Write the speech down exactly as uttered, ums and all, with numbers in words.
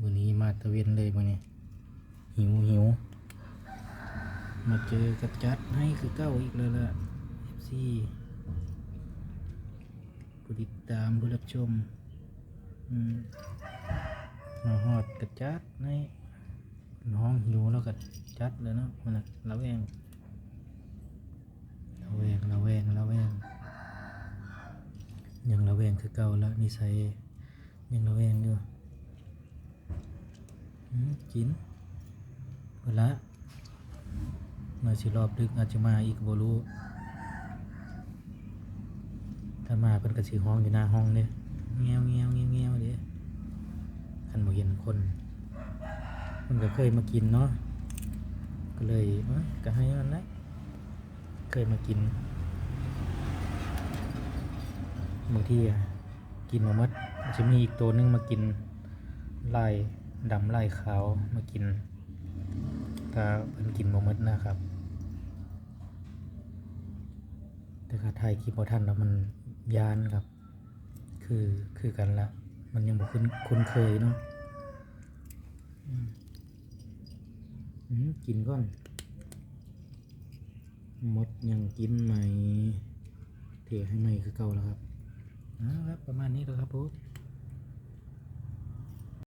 มื้อนี้มาตะเวนเลยมื้อนี้ หิวหิว มาเจอกระจัดให้คือเก่าอีกแล้วล่ะ เอฟซี ผู้ติดตามผู้รับชม อืม มาฮอดกระจัดให้ น้องหิวแล้วก็จัดเลยเนาะ มันน่ะระแวง ระแวง ระแวง ระแวง ยังระแวงคือเก่าละ นิสัยยังระแวงอยู่ อืม กิน เวลา มาสิรอบดึกอาจจะมาอีกบ่รู้ ถ้ามาเพิ่นก็สิฮ้องอยู่หน้าห้องเด้ แงวแงวแงวแงวเด้ คันบ่เห็นคน มันก็เคยมากินเนาะ ก็เลย เอ้ย ก็ให้มันนะ เคยมากิน บางทีอะ กินบ่หมด จะมีอีกตัวหนึ่งมากิน ลายดำลายขาวมากิน ถ้าเพิ่นกินบ่หมดนะครับ แต่ถ้าถ่ายคลิปบ่ทันแล้วมันย้านครับ คือ คือกันละ มันยังบ่คุ้น คุ้นเคยเนาะ อืม อืม กินก่อน หมดยังกินใหม่ เทให้ใหม่คือเก่าแล้วครับ เอาครับ ประมาณนี้แล้วครับผม